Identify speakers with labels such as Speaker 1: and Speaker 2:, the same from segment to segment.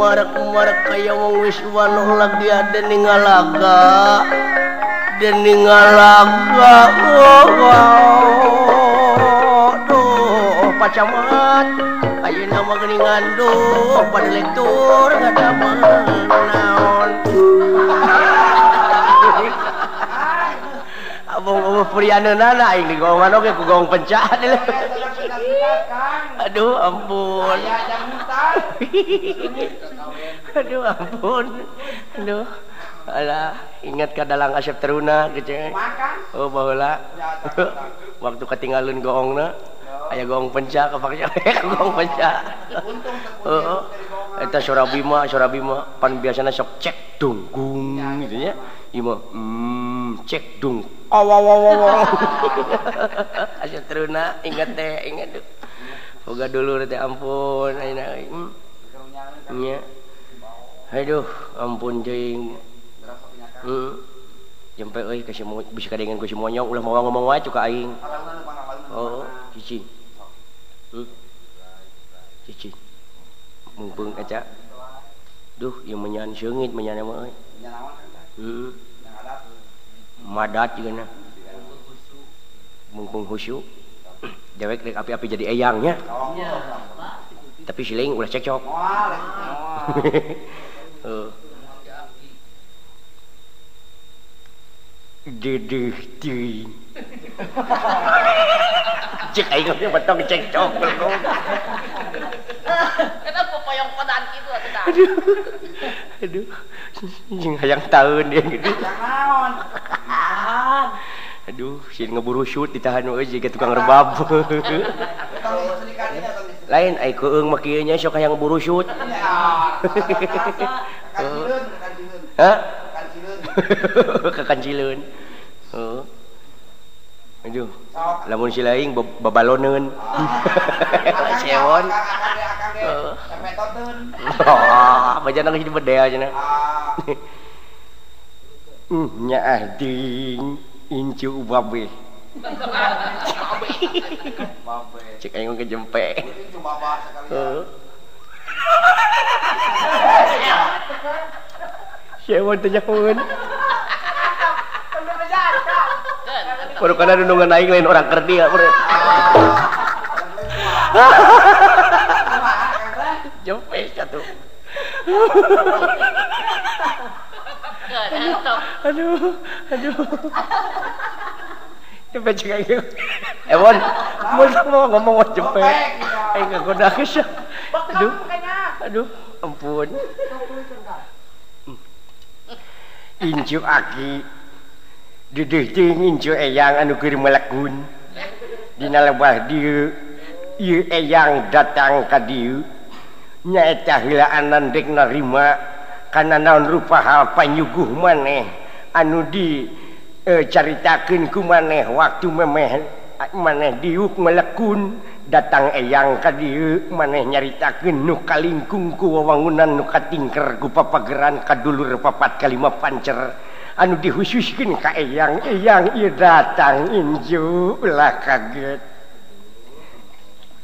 Speaker 1: Marek-marek kaya wong wis wanoh lagi ada ningalaga. Dening ngalaga oh, duh pacamat ayeuna mah geuningan duh pada lektur ngadaman naon abong-abong prianeunana aing digongan oge ku gong pencah. Aduh ampun. Aduh ampun. Aduh. Alah, ingat ka dalang Asep Teruna gitu. Oh baheula. Waktu ketinggalan goongna, aya goong penca kapaksa goong penca. Heeh. Eta Sora Bima pan biasana sok cek dunggung gitu nya. Ieu mah cek dung. Awawawaw. Asep Teruna ingat teh, ingat duh. Boga dulur teh ampun ayeuna euy. Nya. Aduh, ampun teuing. Jempe euy ka si bisa kadengan ku si monyong ulah mawa ngomong wae ka aing. Oh, cicing. Cicing. Mumpung eta. Duh, ieu menyan seungit menyan mah euy. Heeh. Madat jeung na. Mumpung khusyuk. Dewek rek api-api jadi eyangnya. Tapi siling ulah cekcok. Heeh. Dedeh teuing. Cek aing ge batong cekcok belum.
Speaker 2: Eta popoyong kodan kitu atuh tah.
Speaker 1: Aduh. Aduh. Jeung hayang taeun dia gitu.
Speaker 2: Naon?
Speaker 1: Aduh, sieun ngeburu shoot ditahan we jiga tukang rebab. Lain ai keung mah kieu nya sok hayang ngeburu shoot. Hah? Kakancileun. Heeh. Aduh. Lamun si laing babaloneun. Sewon. Heeh. Oh, bajana geus dibedel cenah. Nyaah ding incu babe. Cek aing ke jempe. Heeh. Sewon teh nyahoeun. Baru kana nunungan aing lain orang kerdi ya. Jempe satu. Aduh, aduh. Jempe cek aing. Ewon, mau ngomong jempe. Aing ngagoda geus. Aduh. Aduh, ampun. Incu aki didih teuing incu eyang anu keur melegun dina lebah dieu ieu eyang datang ka dieu nyaeta heulaanan dek narima kana naon rupa hal panyuguh maneh anu di caritakeun ku maneh waktu memeh maneh diuk melekun datang eyang ka dieu maneh nyaritakeun nu kalingkung ku wewangunan nu katingker ku papageran ka dulur papat kalima pancer anu dihususkeun ka eyang eyang ieu datang inju ulah kaget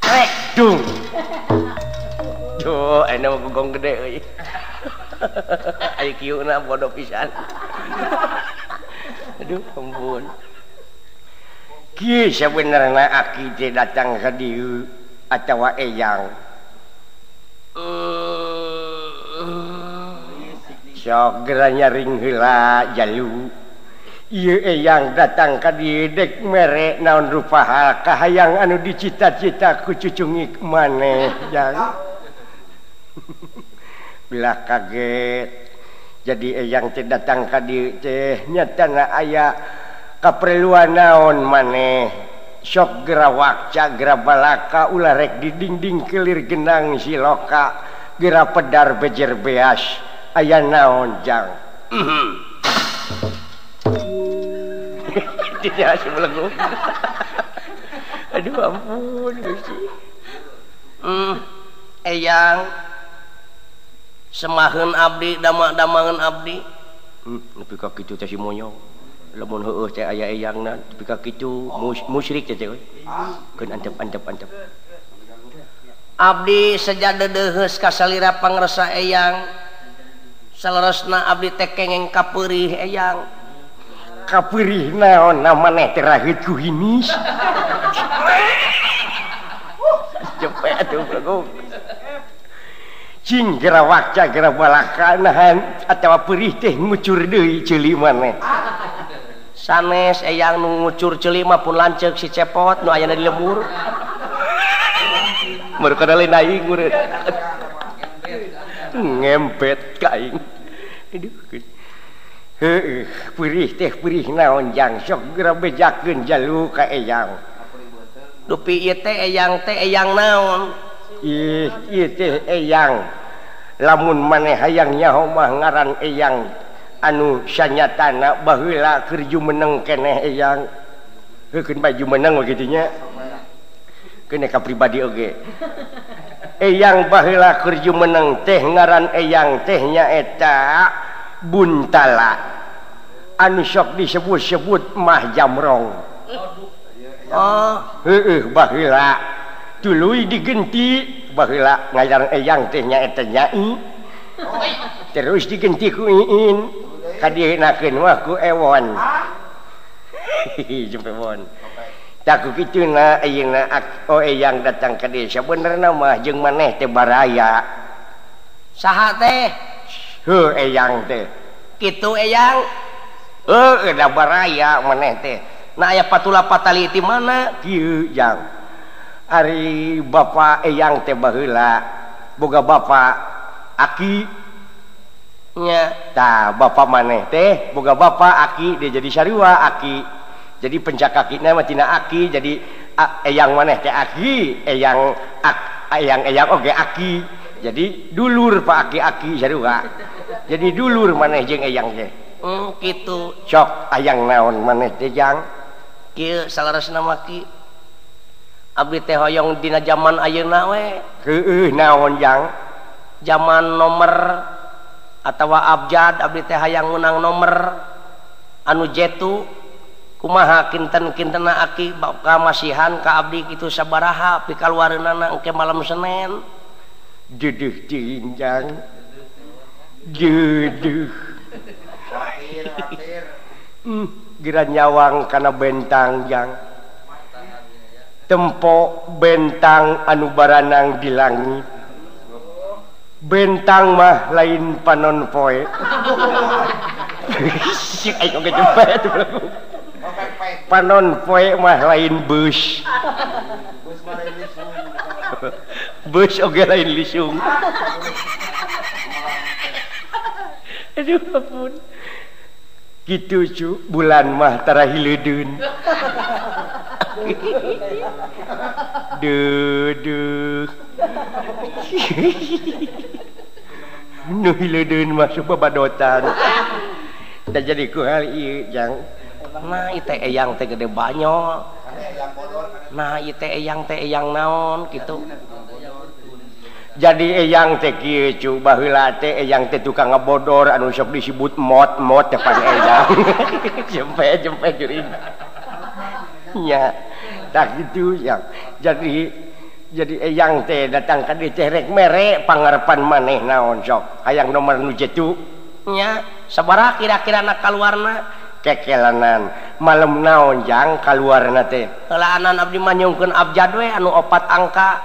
Speaker 1: rek dung duh ayeuna mah gong gede euy aya kieu na bodoh pisan. Aduh ampun. Kieu sabenerna aki teh datang ka dieu atawa eyang. Sok geura nyaring heula jalu. Ieu eyang datang ka dieu dek mere naon rupa hal kahayang anu dicita-cita ku cucungik maneh jang. Belah kaget. Jadi eyang teh datang ka dieu teh nyatana aya kaperluan naon maneh sok gera wakca gera balaka ulah rek di dinding kelir genang siloka gera pedar bejer beas aya naon jang. Tidak sebelum. Aduh ampun Gusti. Eyang semaheun abdi damak-damangeun abdi. Nepi ka kitu teh si monyong. Lamun heueuh teh aya eyangna nepi ka kitu musyrik teh euy. Keun antep-antep antep.
Speaker 3: Abdi seja deudeuheus ka salira pangresa eyang. Saleresna abdi teh kengeng kapeurih eyang.
Speaker 1: Kapeurih naon maneh teh raheut ku hinis. Cepet atuh bro. Cing geura wakca geura balakanahan atawa peurih teh ngucur deui ceuli maneh.
Speaker 3: Sanes eyang nu ngucur ceuli mah pun lanceuk si Cepot nu ayana di lembur.
Speaker 1: Mereka lain aing murid. Ngempet ka aing. Aduh. Heueuh, peurih teh peurih naon jang sok geura bejakeun jalu ka eyang.
Speaker 3: Dupi ieu teh eyang naon?
Speaker 1: Ih, ieu teh eyang. Lamun maneh hayang nyaho mah ngaran eyang anu sanyatana baheula keur jumeneng keneh eyang. Heukeun bae jumeneng we kitu nya. Keun ka pribadi oge. Eyang baheula keur jumeneng teh ngaran eyang teh nyaeta Buntala. Anu sok disebut-sebut Mah Jamrong.
Speaker 3: Oh,
Speaker 1: heueuh baheula tuluy digenti baheula ngaran eyang teh nyaeta Nyai. Terus digenti ku Iin kadienakeun mah ku Ewon. Jempe Ewon. Tak ku kituna ayeuna oh eyang datang ka desa benerna mah jeung maneh teh baraya.
Speaker 3: Saha teh?
Speaker 1: Heuh eyang teh.
Speaker 3: Kitu eyang.
Speaker 1: Heuh da baraya maneh teh.
Speaker 3: Nah aya patula patali ti mana?
Speaker 1: Kieu jang. Ari bapa eyang teh baheula boga bapa aki
Speaker 3: nya.
Speaker 1: Tah bapa maneh teh boga bapa aki dia jadi sarua aki. Jadi pencak kakina mah tina aki jadi eyang maneh teh aki, eyang eyang eyang oge aki. Jadi dulur pak aki-aki sarua. Jadi dulur maneh jeung eyang teh.
Speaker 3: Kitu.
Speaker 1: Sok hayang naon maneh teh jang?
Speaker 3: Kieu saleresna mah ki. Abdi teh hoyong dina jaman ayeuna we.
Speaker 1: Heueuh naon jang?
Speaker 3: Jaman nomor atawa abjad abdi teh hayang meunang nomor anu jetu. Kumaha kinten-kintena aki kamasihan ka abdi kitu sabaraha pikaluareunana engke malam Senin.
Speaker 1: Deudeuh teuing jang. Deudeuh. Geura nyawang kana bentang jang. Tempo bentang anu baranang di langit. Bentang mah lain panon poe. Sik aing oge jempe atuh. Panon poe mah lain bus. Bus oge lain lisung. Aduh ampun. Kitu cu bulan mah tara hileudun. Duh. Nu hileudun mah subabadotan. Da jadi ku hal ieu jang.
Speaker 3: Nah ieu teh eyang teh gede banyol. Nah ieu teh eyang naon kitu.
Speaker 1: Jadi eyang teh kieu cu baheula teh eyang teh tukang ngabodor anu sok disebut mot-mot teh pan eyang. Jempe-jempe juring. Nya tak kitu yang. Jadi eyang teh datang ka dieu teh rek mere pangarepan maneh naon sok. Hayang nomor nu jetu.
Speaker 3: Nya sabaraha kira-kira na kaluarna?
Speaker 1: Kekelanan malam naon jang kaluarna teh.
Speaker 3: Heulaanan abdi mah nyungkeun abjad we anu 4 angka.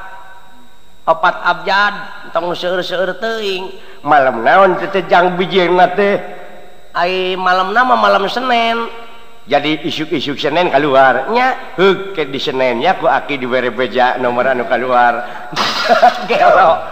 Speaker 3: 4 abjad tong seueur-seueur teuing.
Speaker 1: Malam naon teh jang bijieuna teh?
Speaker 3: Ai malamna mah malam Senin.
Speaker 1: Jadi isuk-isuk Senin kaluar.
Speaker 3: Nya
Speaker 1: heuk ke di Senin nya ku aki dibere beja nomor anu kaluar. Gelo.